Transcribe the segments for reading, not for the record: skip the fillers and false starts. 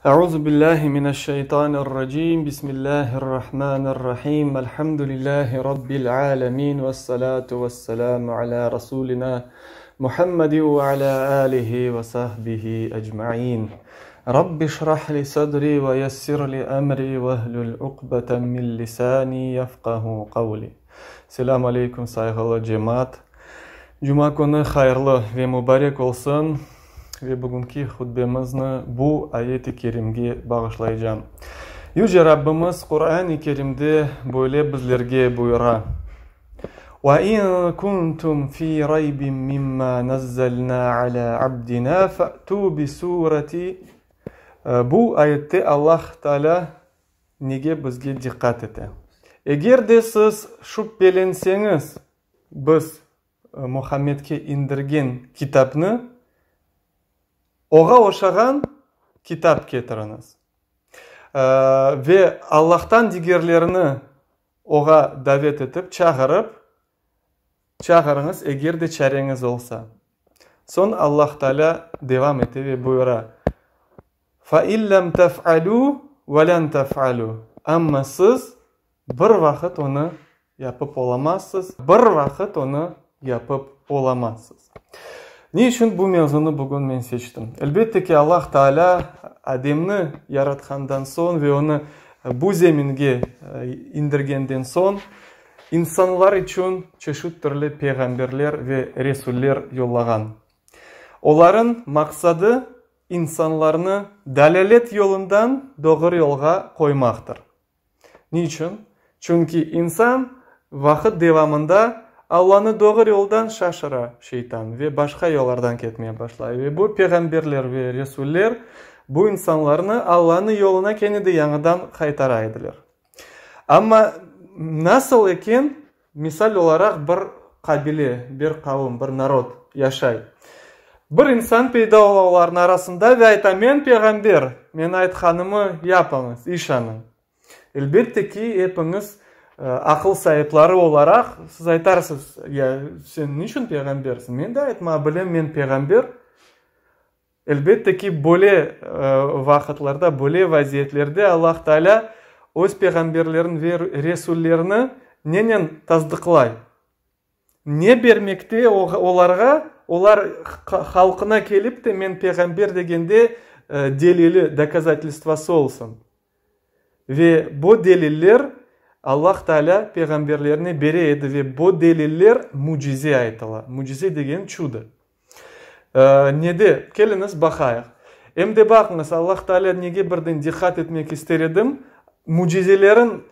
Euzu billahi mineşşeytanirracim. Bismillahirrahmanirrahim. Elhamdülillahi rabbil alamin vessalatu vesselamu ala rasulina Muhammedin ve ala alihi ve sahbihi ecmain. Rabbi şrah li sadri ve yessir li emri vehlul uqbeten min lisani yefqahu qavli. Selâm aleyküm, sayğılı cemaat. Cuma künü hayırlı ve mubarek olsun ve bugünki hutbemizni bu ayet-i kerimge bağışlaycam. Yüce Rabbimiz Quran-ı Kerimde böyle bizlerge buyura, Ve in kuntum fi raybin mimma nazzalna ala abdina fe'tu bi sureti Bu ayette Allah Taalâ nege bizge diqqat ete? Eger de siz şübhelenseñiz, biz Muhammedke indirgen kitapnı, oğa oşağan kitap ketiriñiz. Ve Allahtan digerlerini oğa davet etip, çağırıp, çağırıñız, eger de çareñiz olsa. Soñ Allah Taalâ devam ete ve buyura, Fe in lem tef'alû ve len tef'alû, amma siz bir vaqıt onı yapıp olamazsız, bir vaqıt onı yapıp olamazsız. Ne içün bu mevzunı bugün men seçtim? Elbette ki, Allah Taalâ Ademni yaratqandan soñ ve onı bu zeminge indirgenden soñ, insanlar içün çeşit türlü peyğamberler ve resuller yollağan. Olarıñ maqsadı, insanlarnı dalâlet yolundan doğru yolğa qoymaqtır. Niçün? Çünki insan vaqıt devamında Allanı doğru yoldan şaşıra, şeytan, ve başqa yollardan ketmeye başlay. Ve bu peyğamberler ve resuller bu insanlarnı Allanı yoluna kene de yañıdan qaytara ediler. Amma nasıl eken, misal olaraq, bir qabile, bir qavım, bir narod yaşay. Bir insan peyda ola olarnıñ arasında ve ayta, Men peyğamber, meni aytqanımı yapıñız, işanıñ. Elbette ki, epiñiz aqıl saipları olaraq, siz aytarsız, Ya sen niçün peyğambersiñ? Men de aytmağa bilem, men peyğamber. Elbette ki, böyle vaqıtlarda, böyle vaziyetlerde Allah Taalâ Öz peyğamberlerini ve resullerini nenen tasdıqlay? Ne bermekte olarğa, olar halqına kelip de men peyğamber degende delili, dokazatelstvosı, olsun. Ve bu deliller Allah Taalâ peyğamberlerine bere edi ve bu deliller mücize aytıla. Mücize degeni çudo. Nede? Keliñiz, baqayıq. Em de baqıñız, Allah Taalâ nege birden diqqat etmek ister edim, mücizelerin,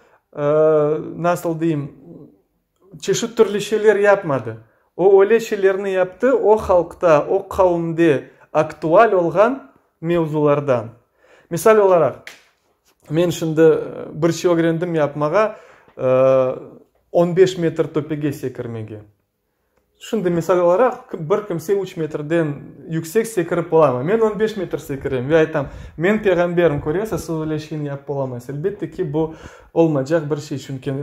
nasıl deyim, çeşit türlü şeyler yapmadı. O, öyle şeylerni yaptı, o halqta, o qavimde aktual olğan mevzulardan. Misal olaraq, men şimdi bir şey ögrendim yapmağa, on beş metr töpege sekirmege. Şimdi, misal olaraq, bir kimse üç metrden yüksek sekirip olamay. Men on beş metr sekirem ve aytam, Men peyğamberim, köresiz, siz öyle şeyni yapıp olamaysız. Elbette ki, bu olmaycaq bir şey, çünki,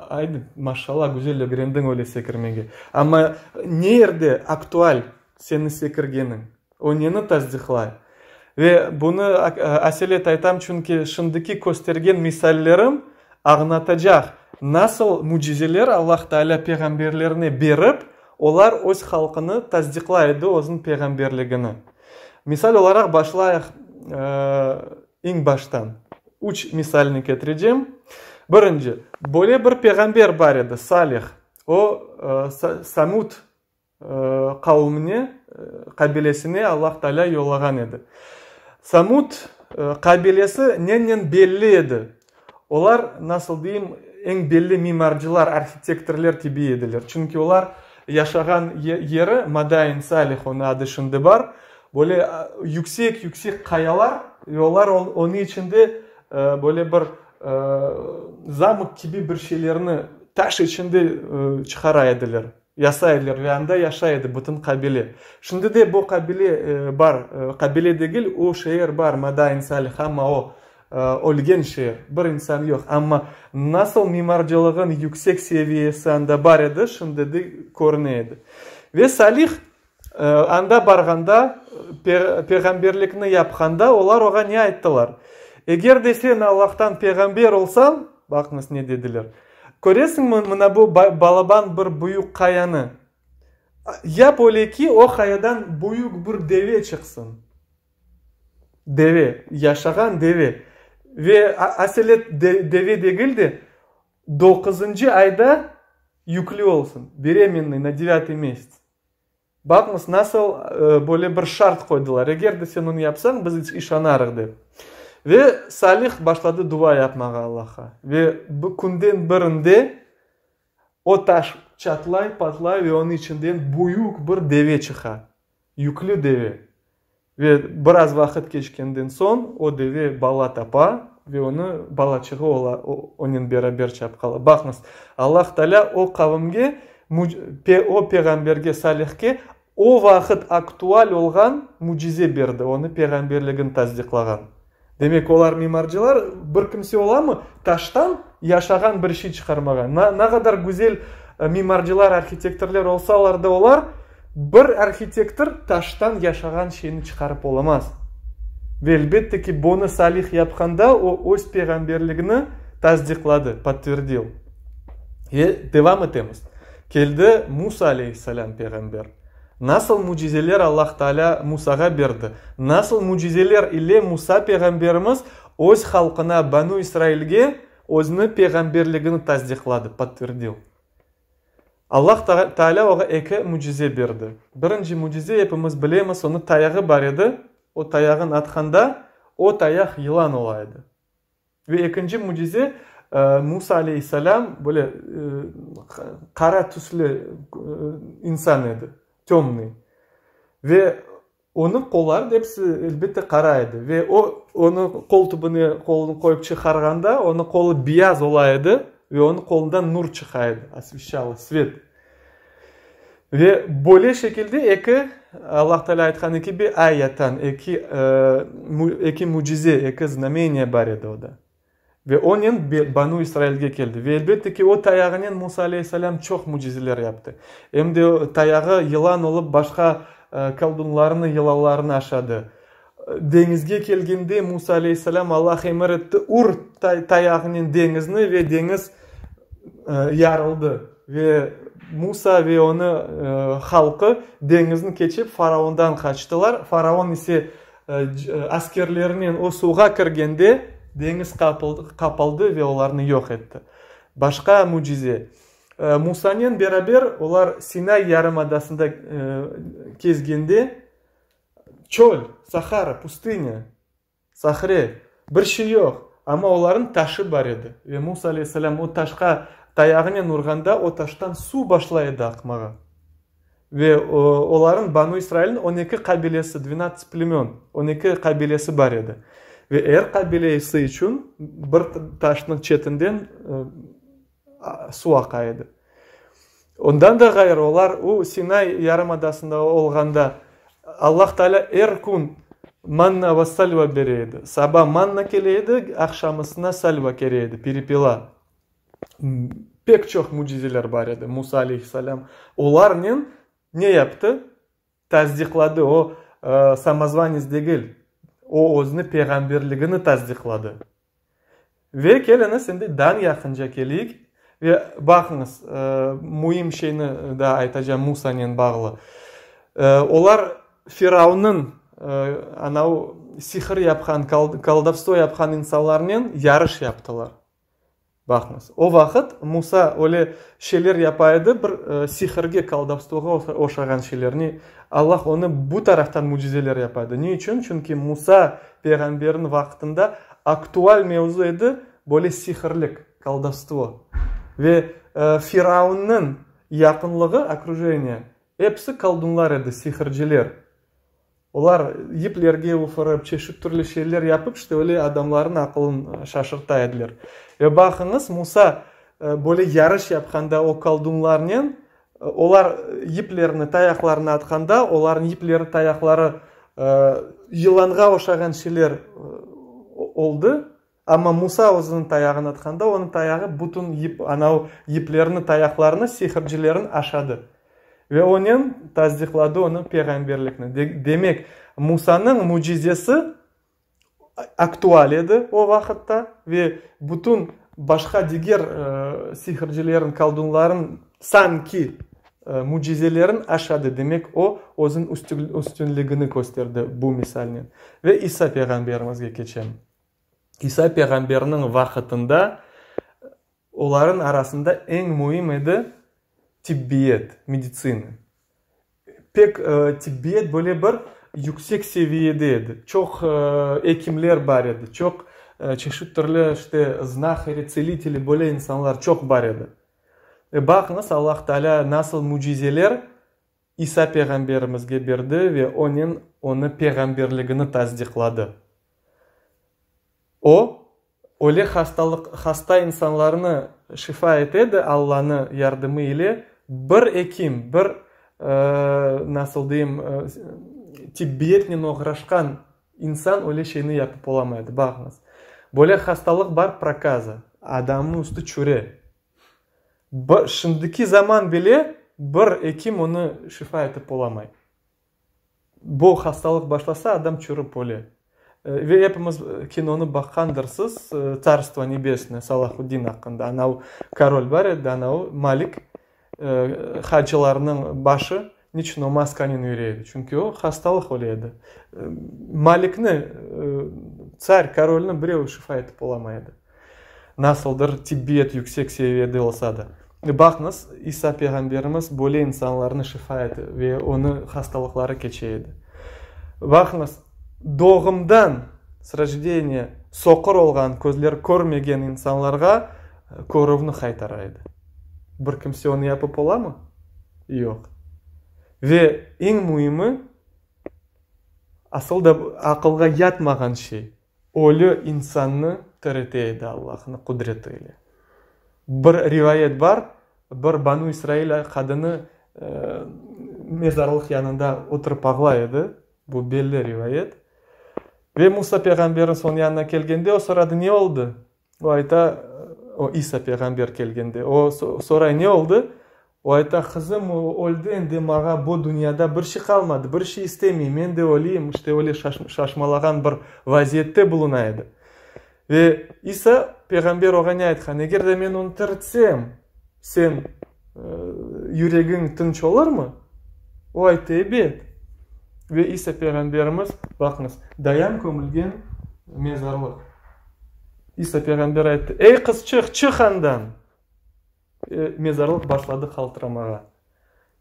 aydı, maşallah, güzel ögrendiñ öyle sekirmege. Amma ne yerde aktual seniñ sekirgeniñ? O neni tasdiqlay? Ve bunı aselet aytam, çünki şimdiki köstergen misallerim añlatacaq, nasıl mücizeler Allah Taalâ peyğamberlerine berip, olar öz halqını tasdiqlay edi, özüniñ peyğamberligini. Misal olaraq, başlayıq eñ baştan. Üç misalni ketirecem. Birinci, böyle bir peyğamber bar edi, Salih. O, Samud qavmine, qabilesine Allah Taalâ yollağan edi. Samud qabilesi nenen belli edi? Olar, nasıl deyim, eñ belli mimarcılar, arhitektorlar kibi ediler. Çünki olar yaşağan yeri, Madain Salih, onıñ adı şimdi bar, böyle yüksek-yüksek qayalar ve olar onıñ içinde böyle bir zamok kibi bir şeylerni taş içinde çıqara ediler. Yasay ediler ve anda yaşay edi bütün qabile. Şimdi de bu qabile bar, qabile degil, o şeer bar, Madain Salih, amma o, ölgen şeer, bir insan yoq. Amma nasıl mimarcılığın yüksek seviyesi anda bar edi, şimdi de körüne edi. Ve Salih. Anda barğanda, peyğamberlikni yapqanda, olar oğa ne ayttılar? Eger de sen Allahtan peyğamber olsañ, baqıñız ne dediler, köresiñmi mına bu balaban bir büyük qayanı? Yap öyle ki, o qayadan büyük bir deve çıqsın. Deve, yaşağan deve. Ve aselet deve degil de, doquzıncı ayda yüklü olsun, beremennıy, na devâtıy mesâts. Baqıñız, nasıl böyle bir şart qoydılar, eger de sen onı yapsañ, biz işanarıq, dep. Ve Salih başladı dua yapmağa Allahqa. Ve bu künden birinde o taş çatlay, patlay ve onıñ içinden büyük bir deve çıqa, yüklü deve. Ve biraz vaqıt keçkenden soñ o deve bala tapa ve onı balaçığı ola, onen beraber çapqala. Baqıñız, Allah Taalâ o qavimge, o peyğamberge, Salihke, o vaqıt aktual olğan mücize berdi, onı peyğamberligini tasdiqlağan. Demek, olar mimarcılar, bir kimse olamı taştan yaşağan bir şey çıqarmağa? Na qadar güzel mimarcılar, arhitektorlar olsalar da olar, bir arhitektor taştan yaşağan şeyni çıqarıp olamaz. Ve elbette ki, bunı Salih yapqanda, o öz peyğamberligini tasdiqladı, podtverdil. Ve devam etemiz. Keldi Musa aleyhisselâm peyğamber. Nasıl mücizeler Allah Taalâ Musağa berdi? Nasıl mücizeler ile Musa peyğamberimiz öz halqına, Banu İsrailge, özüni peyğamberligini tasdiqladı, podtverdil? Allah Taalâ oğa eki mücize berdi. Birinci mücize, epimiz bilemiz, onı tayağı bar edi, o tayağın atqanda, o tayaq yılan ola edi. Ve ekinci mücize, Musa aleyhisselâm böyle qara tüslü insan edi, tömnıy. Ve onıñ qolları da episi, elbette, qara edi. Ve o, onı qol tübüne qolunı qoyıp çıqarğanda, onıñ qolu beyaz ola edi ve onıñ qolundan nur çıqa edi, osveşçalo, svet. Ve böyle şekilde eki, Allah Teala aytqanı kibi, ayatan, eki, eki mücize, eki znameniye bar edi oda. Ve onen Banu İsrailge keldi. Ve elbette ki, o tayağınen Musa aleyhisselâm çoq mücizeler yaptı. Em de tayağı yılan olıp başqa koldunlarnı, yılanlarnı aşadı. Deñizge kelgende Musa aleyhisselâm Allah emir etti, ur tayağınen deñizni ve deñiz yarıldı. Ve Musa ve onı halqı deñizni keçip faraondan qaçtılar. Faraon ise askerlerinen o suvğa kirgende deñiz qapaldı ve olarnı yoq etti. Başqa mücize. Musanen beraber olar Sinay yarımadasında kezgende çöl, Sahara, pustınya, Sahre, bir şey yoq, amma olarnıñ taşı bar edi. Ve Musa aleyhisselâm o taşqa tayağınen urğanda, o taştan suv başlay edi aqmağa. Ve olarnıñ, Banu İsrailniñ 12 qabilesi, dvenadtsat plemön, 12 qabilesi bar edi. Ve er qabilesi içün bir taşnıñ çetinden suv aqa edi. Ondan da ğayrı, olar o Sinay yarımadasında olğanda, Allah Taalâ er kün manna ve salva bere edi. Saba manna kele edi, aqşamısına salva kele edi, perepela. Pek çoq mücizeler bar edi. Musa aleyhisselâm olarnen ne yaptı? Tasdiqladı. O, samozvanets degil, o, özüni peyğamberligini tasdiqladı. Ve keliñiz, endi dan yaqınca keleyik ve baqıñız, müim şeyni daa aytacağım Musanen bağlı. Olar Firavunnıñ anavı sihir yapqan, koldovstvo yapqan insanlarnen yarış yaptılar. Baqıñız, o vaqıt Musa öyle şeyler yapa edi, bir sihirge, koldovstvoğa oşağan şeylerni. Allah onı bu taraftan mücizeler yapa edi. Ne içün? Çünki Musa peyğamberniñ vaqtında aktual mevzu edi, böyle sihirlik, koldovstvo. Ve Firavunnıñ yaqınlığı, okrujeniye, episi koldunlar edi, sihirciler. Olar yiplerge üfürip, çeşit türlü şeyler yapıp, işte öyle adamlarnıñ aqılın şaşırta ediler. Ve baqıñız, Musa böyle yarış yapqanda o koldunlarnen, olar yiplerini, tayaqlarını atqanda, olarnıñ yipleri, tayaqları yılanğa oşağan şeyler oldı. Amma Musa özüniñ tayağını atqanda, onıñ tayağı bütün yip, anav yiplerini, tayaqlarını sihircilerin aşadı. Ve onen tasdiqladı onıñ peyğamberlikni. Demek, Musanıñ mücizesi aktual edi o vaqıtta ve bütün başqa diger sihircilerin, koldunların sanki mücizelerin aşadı. Demek, o, özüniñ üstünligini kösterdi bu misalnen. Ve İsa peyğamberimizge keçem. İsa peyğamberniñ vaqıtında olarıñ arasında eñ müim edi tibbiyet, meditsina. Pek tibbiyet böyle bir yüksek seviyede edi. Çoq ekimler bar edi, çoq çeşit türlü işte znahari, tseliteli böyle insanlar çoq bar edi. Baqıñız, Allah Taalâ nasıl mücizeler İsa peyğamberimizge berdi ve onen onı peyğamberligini tasdiqladı. O, öyle hastalıq, hasta insanlarnı şifa ete edi Allanı yardımı ile, bir ekim, bir, nasıl deyim, tibbiyetnen oğraşqan insan öyle şeyni yapıp olamay edi. Baqıñız, böyle hastalıq bar, prokaza, adamnıñ üstü çüre. Şimdiki zaman bile bir ekim onı şifa etip olamay. Bu hastalıq başlasa, adam çürip öle. Ve epimiz kinonı baqqandırsız, Tsarstvo nebesnoye, Salahuddin aqqında. Anav korol bar edi, anav malik, hacılarnıñ başı, niçün o maskanen yüre edi? Çünki o hastalıq öle edi. Malikni, tsar, korolnı birev şifa etip olamay edi. Nasıldır tibbiyet yüksek seviyede olsa da. Baqıñız, İsa peyğamberimiz böyle insanlarnı şifa ete ve onı hastalıqları keçe edi. Baqıñız, doğumdan, s rojdeniya, soqur olğan, közleri körmegen insanlarğa körüvni qaytara edi. Bir kimse onı yapıp olamı? Yoq. Ve eñ müimi, asıl da aqılğa yatmağan şey, Ölü insannı tirite edi Allahnıñ qudreti ile. Bir rivayet bar, bir Banu İsrail qadını mezarlıq yanında oturıp ağlay edi, bu belli rivayet. Ve Musa peyğamberniñ soñ yanına kelgende o soradı, ne oldı? O ayta, o İsa peyğamber kelgende, o soray, ne oldı? O ayta, qızım öldi, endi mağa bu dünyada bir şey qalmadı, bir şey istemeyim, men de öleyim, işte öyle şaşmalağan bir vaziyette buluna edi. Ve İsa peyğamber oğa ne aytqan? Eger de men onı tiritsem, sen yüregiñ tınç olurmı? O ayttı, ebet. Ve İsa peyğamberimiz, baqıñız, dayan kömülgen mezarlıq. İsa peyğamber ayttı, Ey, qızçıq, çıq andan! Mezarlıq başladı qaltıramağa.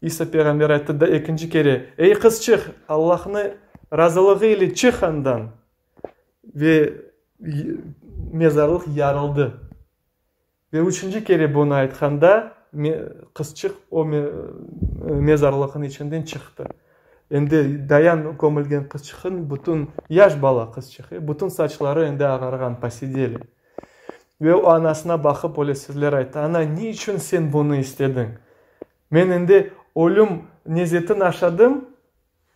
İsa peyğamber ayttı da ekinci kere, Ey, qızçıq, Allahnı razılığı ile çıq andan! Ve mezarlıq yarıldı. Ve üçünci kere bunı aytqanda, qızçıq o mezarlıqnıñ içinden çıqtı. Endi dayan kömülgen qızçıqnıñ bütün, yaş bala qızçıq, bütün saçları endi ağarğan, posedeli. Ve o anasına baqıp öyle sözler ayttı, Ana, ne içün sen bunı istediñ? Men endi ölüm nezetini aşadım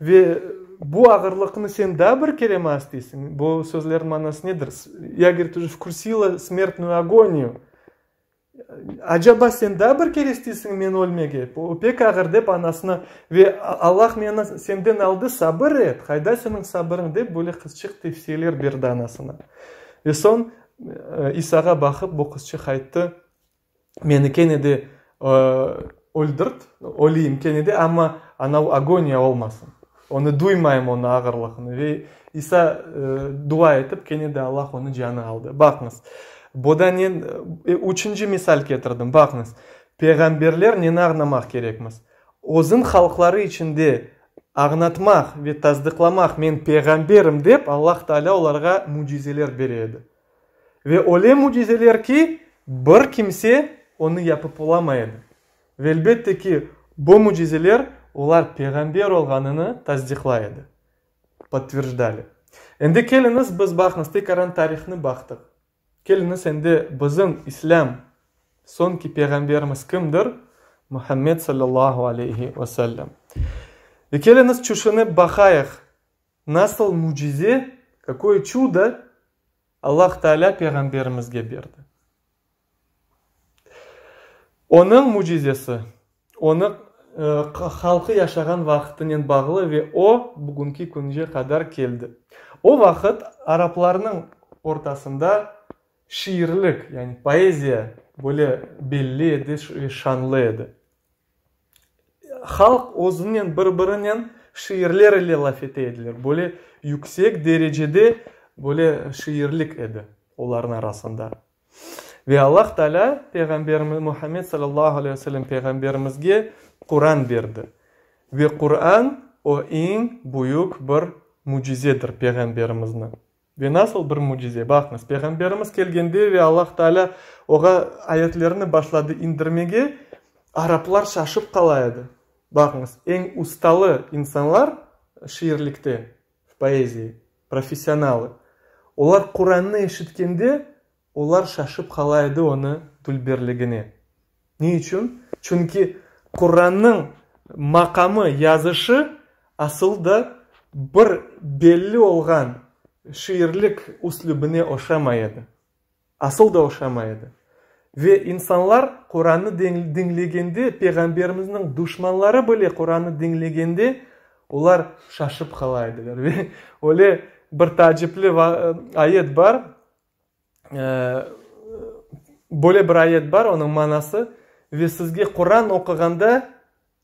ve bu ağırlıqnı sen daa bir kere maña isteysiñ? Bu sözlerniñ manası nedir? Ya, govorit, uje vkusila smertnuyu agoniyu. Acaba sen daa bir kere isteysiñ men ölmege? O pek ağır, dep anasına, ve Allah meni senden aldı, sabır et, qayda seniñ sabırıñ, dep böyle qızçıq tevsiyeler berdi anasına. Ve soñ İsağa baqıp bu qızçıq ayttı, Meni kene de öldürt, öleyim kene de, amma anav agoniya olmasın. Onı duymayım, onıñ ağırlığını. Ve İsa dua etip, kene de Allah onıñ canı aldı. Baqıñız, bu da nen, üçünci misal ketirdim, baqıñız, peyğamberler neni añlamaq kerekmiz? Özüñ halqları içinde añlatmaq ve tasdıqlamaq, men peyğamberim dep, Allah Taalâ olarğa mücizeler bere edi. Ve öyle mücizeler ki, bir kimse onı yapıp olamay edi. Ve elbette ki, bu mücizeler olar peyğamber olğanını tasdiqlay edi, podtverjdali. Endi keliñiz, biz, baqıñız, tekaran tarihnı baqtıq. Keliñiz endi bizim İslâm soñki peyğamberimiz kimdir? Muhammed sallallahu aleyhi ve sellem. Ve keliñiz tüşünip baqayıq, Nasıl mücize, kakoye çudo, Allah Taalâ Peyğamberimizge berdi? Onıñ mücizesi, onı. halqı yaşağan vaqıtınen bağlı ve o, bugünki künge qadar keldi. O vaqıt araplarnıñ ortasında şiirlik, yani poeziya böyle belli edi ve şanlı edi. Halq özünen, bir-birinen şiirler ile laf ete ediler. Böyle yüksek derecede böyle şiirlik edi olarnıñ arasında. Ve Allah Teala Peyğamberimiz Muhammed sallallahu aleyhi ve sellem Peyğamberimizge Quran berdi. Ve Quran o eñ büyük bir mücizedir Peyğamberimizni. Ve nasıl bir mücize? Baqıñız, Peyğamberimiz kelgende ve Allah Teala oğa ayetlerni başladı indirmege, araplar şaşıp qala edi. Baqıñız, eñ ustalı insanlar şiirlikte, v poezii, professionalı, olar Qurannı eşitkende, olar şaşıp qala edi onı dülberligine. Ne içün? Çünki Qurannıñ maqamı, yazışı asıl da bir belli olğan şiirlik üslübine oşamay edi. Asıl da oşamay edi. Ve insanlar Qurannı diñlegende, Peyğamberimizniñ duşmanları bile Qurannı diñlegende, olar şaşıp qala ediler. Ve öyle bir taacipli ayet bar, Böyle bir ayet bar, onıñ manası, Ve sizge Quran oquğanda,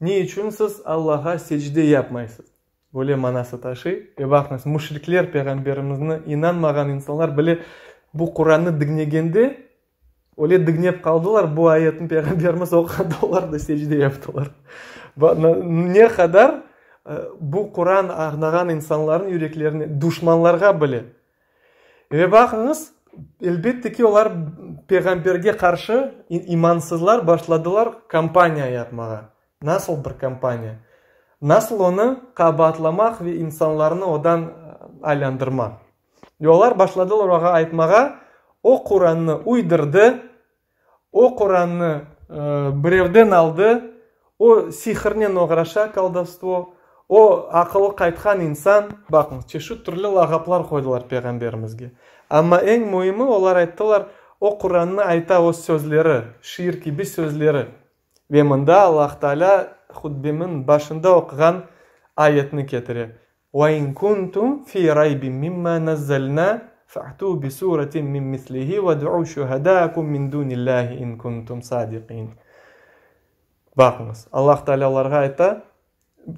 ne içün siz Allağa secde yapmaysız? Böyle manası taşıy. Ve baqıñız, müşrikler, Peyğamberimizni inanmağan insanlar bile bu Qurannı diñlegende, öyle diñlep qaldılar, bu ayetni Peyğamberimiz oquğanda olar da secde yaptılar. Ne qadar bu Quran añlağan insanlarnıñ yüreklerine, duşmanlarğa bile Ve baqıñız, elbette ki, olar Peyğamberge qarşı, imansızlar, başladılar kampaniya yapmağa. Nasıl bir kampaniya? Nasıl onı qabaatlamaq ve insanlarnı odan aylandırmaq? Ve olar başladılar oğa aytmağa, o Qurannı uydurdı, O Qurannı birevden aldı, o sihirnen oğraşa, koldovstvo, o aqılı qaytqan insan, baqıñız, çeşit türlü lağaplar qoydılar Peyğamberimizge. Amma eñ müimi, olar ayttılar, o Qurannı ayta öz sözleri, şiir kibi sözleri. Ve mında Allah Taalâ hutbemiñ başında oquğan ayetni ketire, Ve in kuntum fi raybin mimma nazzalna fe'tu bi suretin min mislihi ved'u şuhadâakum min dunillahi in kuntum sadiqin. Baqıñız, Allah Teala olarğa ayta,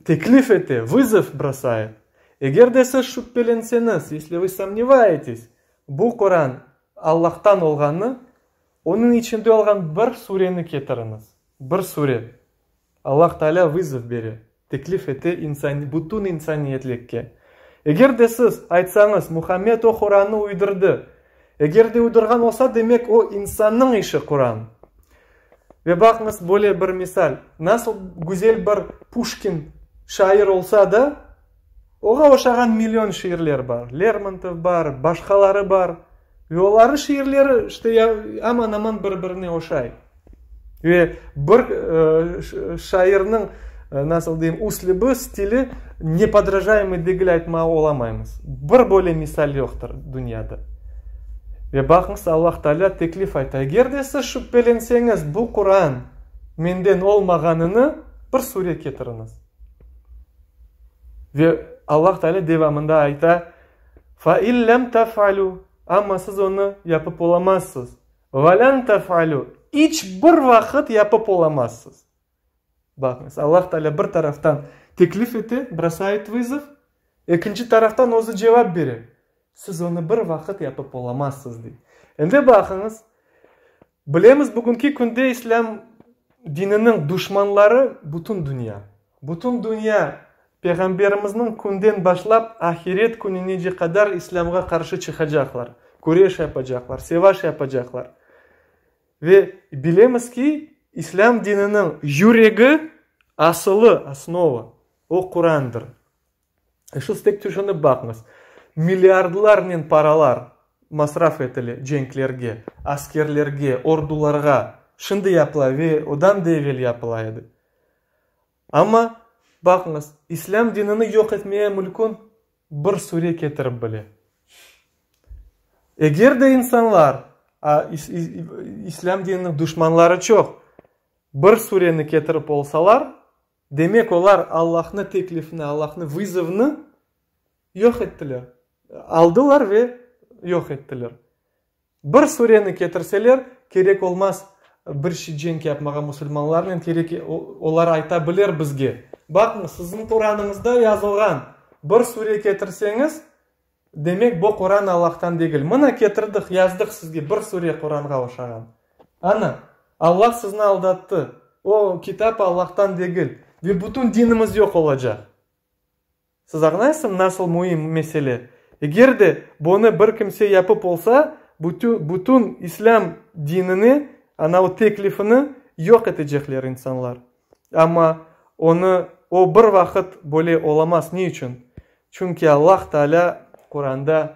teklif ete, vızov brosayet. Eger de siz şübhelenseñiz, esli vı somnevayetes, bu Quran Allahtan olğanı, onıñ içinde olğan bir sureni ketiriñiz, bir sure. Allah Teala vızov bere, teklif ete insan, bütün insaniyetlikke. Eger de siz aytsañız, Muhammed o Qurannı uydurdı, eger de uydurğan olsa, demek o insannıñ işi Quran. Ve baqıñız, böyle bir misal, nasıl güzel bir Puşkin şair olsa da, oğa oşağan million şiirler bar, Lermontov bar, başqaları bar, ve olarnıñ şiirleri işte aman-aman bir-birine oşay. Ve bir şairniñ, nasıl deyim, üslübi, stili nepodrajayemıy degil aytmağa olamaymız. Bir böyle misal yoqtır dünyada. Ve baqıñız, Allah Taalâ teklif ayta, eger de siz şübhelenseñiz, bu Quran menden olmağanını, bir sure ketiriñiz. Ve Allah Taalâ devamında ayta, Fa in lem tef'alû, amma siz onı yapıp olamazsız. Ve len tef'alû, iç bir vaqıt yapıp olamazsız. Baqıñız, Allah Teala bir taraftan teklif ete, brosayet vızov, ekinci taraftan özü cevap bere, siz onı bir vaqıt yapıp olamazsız, dey. Endi baqıñız, bilemiz, bugünki künde İslâm dininiñ duşmanları bütün dünya. Bütün dünya Peyğamberimizniñ künden başlap ahiret kününece qadar İslâmğa qarşı çıqacaqlar, küreş yapacaqlar, sevaş yapacaqlar. Ve bilemiz ki, İslâm dininiñ yüregi, asılı, osnova, o Qurandır. E şu tek tüşünip baqıñız, milliardlarnen paralar masraf etile cenklerge, askerlerge, ordularğa, şimdi yapıla ve odan da evel yapıla edi. Amma, baqıñız, İslâm dinini yoq etmeye mülkün bir sure ketirip bile. Eger de insanlar, a, İslâm dininiñ duşmanları çoq, bir sureni ketirip olsalar, Demek olar Allahnı teklifini, Allahnı vızovnı yoq ettiler. Aldılar ve yoq ettiler. Bir sureni ketirseler, kerek olmaz bir şey cenk yapmağa musulmanlarnen, kerek olar ayta biler bizge, Baqıñız, siziñ Quranıñızda yazılğan, bir sure ketirseñiz, demek bo Quran Allahtan degil. Mına ketirdik, yazdıq sizge bir sure Quranğa oşağan. Ana, Allah sizni aldattı, o kitap Allahtan degil ve bütün dinimiz yoq olacaq. Siz añlaysıñmı, nasıl müim mesele? Eger de bunı bir kimse yapıp olsa, bütün islâm dinini, ana o teklifini yoq etecekler insanlar. Amma onı, o bir vaqıt böyle olamaz. Ne içün? Çünki Allah Taalâ Quranda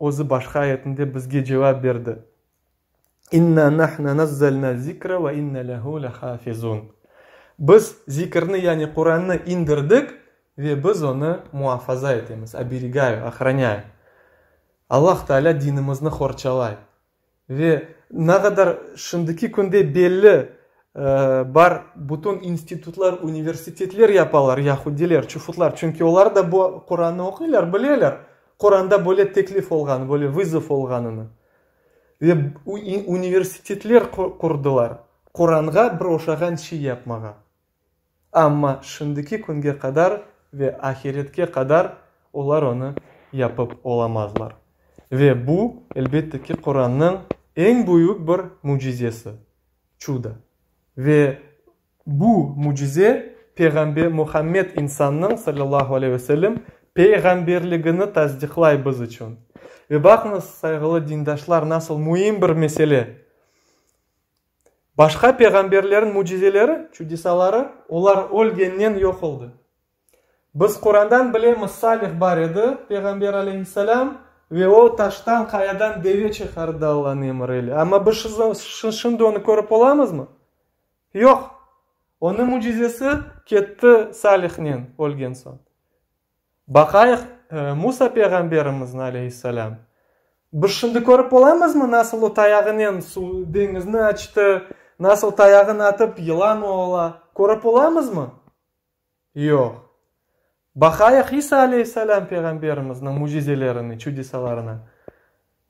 Özü başqa ayetinde bizge cevap berdi, İnna nahna nazzalna zikra ve inna lehu lehafizun. Biz zikrni, yani Qurannı indirdik ve biz onı muafaza etemiz, oberigayu, ohranâyu. Allah Teala dinimizni qorçalay. Ve ne qadar şimdiki künde belli, bar bütün institutlar, universitetler yapalar yahudiler, çufutlar, çünki olar da bu Qurannı oquylar, bileler, Quranda böyle teklif olğanı, böyle vızov olğanını. Ve universitetler qurdılar Quranğa bir oşağan şey yapmağa. Amma şimdiki künge qadar ve ahiretke qadar olar onı yapıp olamazlar. Ve bu, elbette ki, Qurannıñ eñ büyük bir mücizesi, çudo. Ve bu mücize Peyğamber Muhammed insannıñ, salâllahu aleyhi ve sellem, peyğamberligini tasdiqlay biz içün. Ve baqıñız, sayğılı dindaşlar, nasıl müim bir mesele. Başqa peyğamberlerniñ mücizeleri, çudesaları, olar ölgennen yoq oldı. Biz Qurandan bilemiz, Salih bar edi, peyğamber aleyhisselâm, ve o taştan, qayadan deve çıqardı Allanıñ emri ile. Amma biz şimdi onı körip olamızmı? Yoq. Onıñ mücizesi ketti Salihnen ölgen soñ. Baqayıq, Musa peyğamberimizni, aleyhisselâm. Biz şimdi körip olamızmı, nasıl o tayağınen suv, deñizni açtı, nasıl tayağını atıp yılan ola, körip olamızmı? Yoq. Baqayıq İsa aleyhisselâm peyğamberimizniñ mücizelerini, çudesalarını.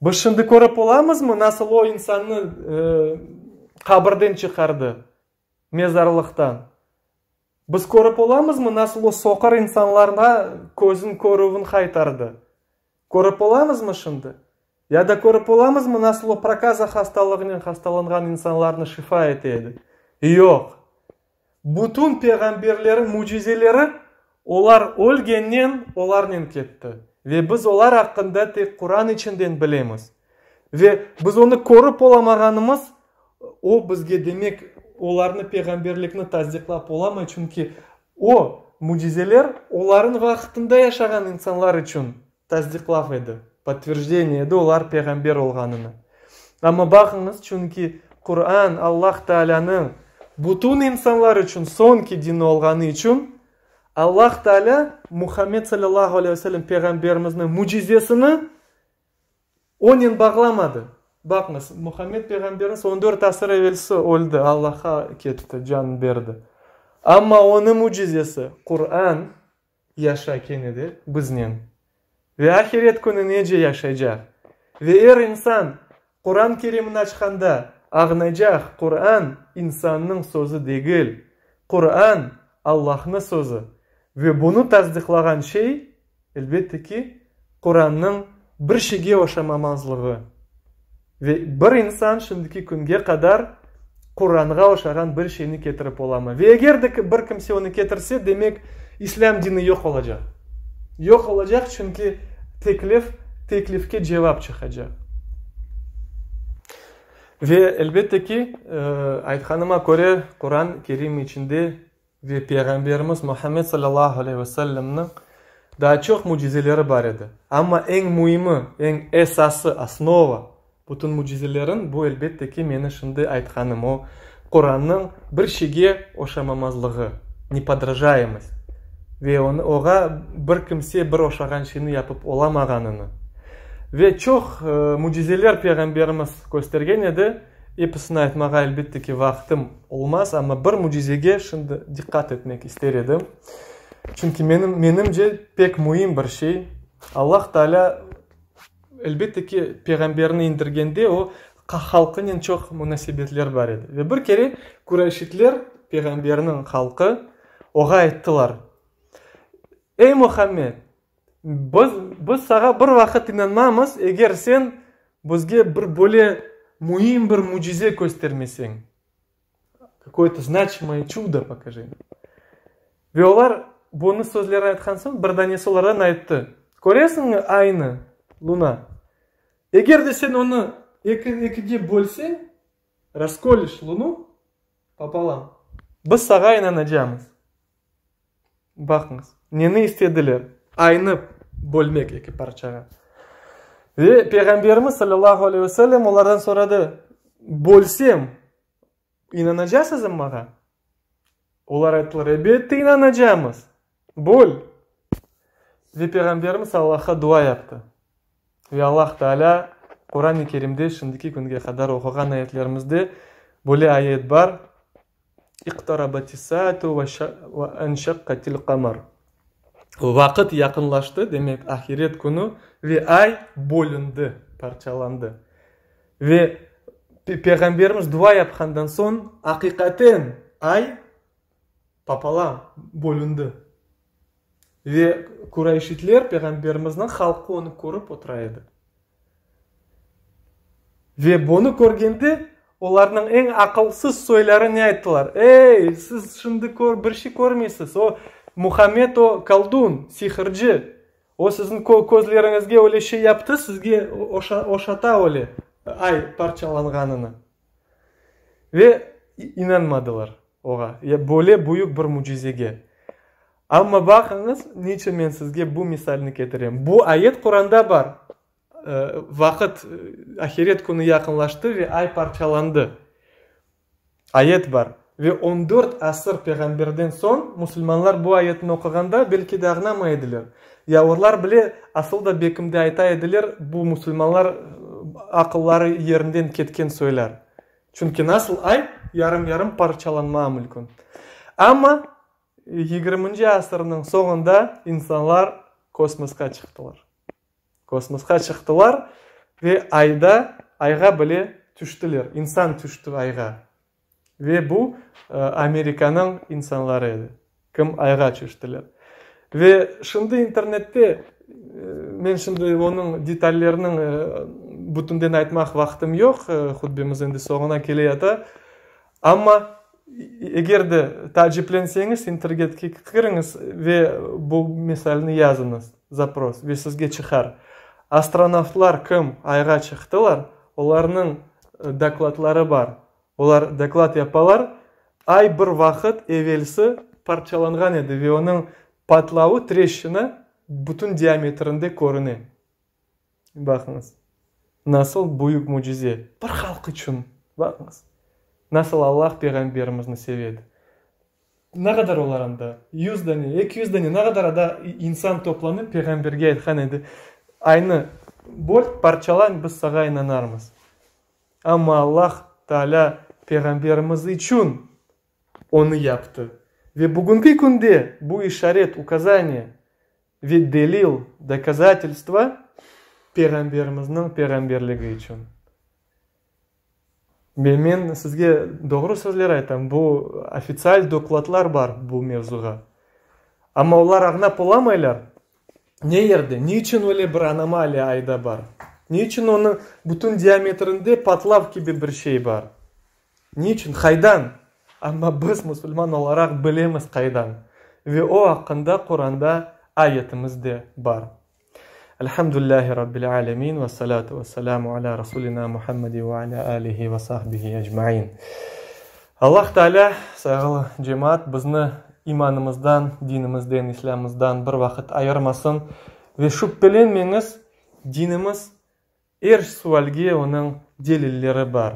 Biz şimdi körip olamızmı, nasıl o insannı qabirden çıqardı, mezarlıqtan? Biz körip olamızmı, nasıl o soqur insanlarğa közün körüvin qaytardı? Körip olamızmı şimdi? Ya da körip olamızmı, nasıl o prokaza hastalığınen hastalanğan insanlarnı şifa ete edi? Yoq. Bütün peyğamberlerin mücizeleri olar ölgennen olarnen ketti. Ve biz olar aqqında tek Quran içinden bilemiz. Ve biz onı körip olamağanımız, o bizge demek olarnı peyğamberlikni tasdiqlap olamay, çünki o mücizeler oların vaqtında yaşağan insanlar içün tasdiqlav edi, podtverjdeniye edi olar peyğamber olğanını. Amma baqıñız, çünki Quran Allah Taalânıñ bütün insanlar içün soñki dini olğanı içün, Allah Taalâ Muhammed salâllahu aleyhi ve sellem peyğamberimizniñ mücizesini Onen bağlamadı. Baqıñız, Muhammed peyğamberimiz on dört asır evelsi öldi, Allahqa ketti, canın berdi. Amma onıñ mücizesi, Quran, yaşay kene de biznen. Ve ahiret kününece yaşaycaq. Ve er insan Quran Kerimni açqanda añlaycaq, Quran, insannıñ sözü degil. Quran, Allahnıñ sözü. Ve bunı tasdiqlağan şey, Elbette ki, Qurannıñ bir şeyge oşamamazlığı ve bir insan şimdiki künge qadar Quranğa oşağan bir şeyni ketirip olamay. Ve eger de bir kimse onı ketirse, demek, İslâm dini yoq olacaq. Yoq olacaq, çünki teklif, teklifke cevap çıqacaq. Ve, elbette ki, aytqanıma köre, Quran Kerim içinde Ve Peyğamberimiz Muhammed salâllahu aleyhi ve sellemniñ daa çoq mücizeleri bar edi. Amma eñ müimi, eñ esası, osnova, bütün mücizelerin, bu, elbette ki, meni şimdi aytqanım, o, Qurannıñ bir şeyge oşamamazlığı, nepodrajayemost, ve onı, oğa bir kimse bir oşağan şeyni yapıp olamağanını. Ve çoq mücizeler Peyğamberimiz köstergen edi. Episini aytmağa, elbette ki, vaqtım olmaz, amma bir mücizege şimdi diqqat etmek ister edim. Çünki menim, menimce, pek müim bir şey. Allah Taalâ, elbette ki, peyğamberni indirgende o, halqınen çoq munasebetler bar edi. Ve bir kere qurayşitler, peyğamberniñ halqı, oğa ayttılar, Ey, Muhammed, Biz, biz sağa bir vaqıt inanmamız, eger sen bizge bir böyle müim bir mücize köstermeseñ. Kakoy-to znaçimoye çudo pokaji. Ve olar bunı sözlerini aytqan soñ, bir danesi olardan ayttı, Köresiñmi aynı, luna? Eger de sen onı eki, ekige bölseñ, raskoliş lunu popolam, biz sağa inanacamız. Baqıñız, neni istediler? Aynı bölmek eki parçağa. Ve Peyğamberimiz salâllahu aleyhi ve sellem olardan soradı, Bölsem, inanacasızmı maña? Olar ayttılar, Elbette inanacamız. Böl. Ve Peyğamberimiz Allahqa dua yaptı. Ve Allah Taalâ Quran-ı Kerimde şimdiki künge qadar oquğan ayetlerimizde böyle ayet bar, İqtarabatis-saatu ve enşeqqatil qamar. Vaqıt yaqınlaştı, demek, ahiret künü, ve ay bölündi, parçalandı. Ve Peyğamberimiz dua yapqandan soñ, aqiqaten ay popolam bölündi. Ve qurayşitler, Peyğamberimizniñ halqı onı körip otura edi. Ve bunı körgende, olarnıñ eñ aqılsız soyları ne ayttılar? Ey, siz şimdi kör, bir şey körmeysiz, o, Muhammed o, koldun, sihirci, o siziñ közleriñizge öyle şey yaptı, sizge oşata öyle ay parçalanğanını. Ve inanmadılar oğa, ya böyle büyük bir mücizege. Amma baqıñız, niçün men sizge bu misalni ketirem. Bu ayet Quranda bar. Vaqıt, ahiret künü yaqınlaştı ve ay parçalandı. Ayet bar. Ve on dört asır peyğamberden soñ musulmanlar bu ayetni oquğanda belki de añlamay ediler. Yavurlar bile asıl da bekimde ayta ediler, bu musulmanlar aqılları yerinden ketken soylar. Çünki nasıl ay yarım-yarım parçalanmağa mülkün. Amma yigirminci asırnıñ soñunda insanlar kosmosqa çıqtılar. Kosmosqa çıqtılar ve ayda, ayğa bile tüştiler. İnsan tüşti ayğa. Ve bu Amerikanıñ insanları edi, kim ayğa tüştiler. Ve şimdi internette, men şimdi onıñ detalleriniñ bütünden aytmaq vaqtım yoq, hutbemiz endi soñuna keleyata, amma eger de taaciplenseñiz, intergetke kiriñiz ve bu misalni yazıñız, zapros, ve sizge çıqar. Astronavtlar kim ayğa çıqtılar, olarnıñ dokladları bar. Olar doklad yapalar, ay bir vaqıt evelsi parçalanğan edi ve onıñ patlavı, treşçina, bütün diametrinde körüne. Baqıñız, nasıl büyük mücize bir halq içün! Baqıñız, nasıl Allah Peyğamberimizni seve edi. Ne qadar olar anda? Yüz dane, 200 dane, ne qadar ada insan toplanıp Peyğamberge aytqan edi, Aynı böl, parçalan, biz sağa inanarmız. Amma Allah Taalâ Peyğamberimiz içün onı yaptı. Ve bugünki künde bu işaret, ukazaniye, ve delil, dokazatelstvo, Peyğamberimizniñ peyğamberligi içün. Ve men sizge doğru sözler aytam, bu ofitsial dokladlar bar bu mevzuğa. Amma olar añlap olamaylar, ne yerde, ne içün öyle bir anomaliya ayda bar, ne içün onıñ bütün diametrinde patlav kibi bir şey bar, ne içün, qaydan? Amma biz, musulman olaraq, bilemiz qaydan. Ve o aqqında Quranda ayetimiz de bar. Elhamdülillahi Rabbil alemin ve salatu ve selamu ala Rasulina Muhammedi ve ala alihi ve sahbihi ecmain. Allah Teala, sayğılı cemaat, bizni imanımızdan, dinimizden, İslâmımızdan bir vaqıt ayırmasın ve şübhelenmeñiz, dinimiz Er sualge onıñ delilleri bar.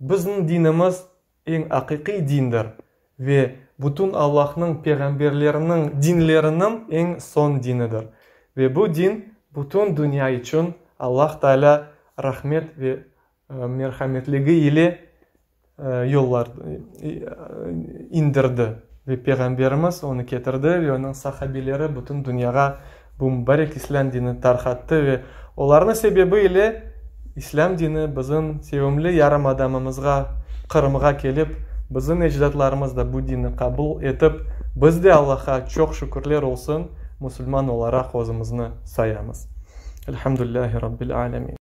Bizniñ dinimiz eñ aqiqiy dindir ve bütün Allahnıñ peyğamberleriniñ dinleriniñ eñ soñ dinidir. Ve bu din bütün dünya içün Allah Taalâ rahmet ve merhametligi ile. yollar indirdi ve Peyğamberimiz onı ketirdi ve onıñ sahabileri bütün dünyağa bu mübarek İslâm dinini tarqattı ve olarnıñ sebebi ile İslâm dini bizim sevimli yarımadamımızğa, Qırımğa kelip, bizim ecdatlarımız da bu dinni qabul etip, biz de Allahqa çoq şükürler olsun, musulman olaraq özümizni sayamız. Elhamdülillahi Rabbil alemin.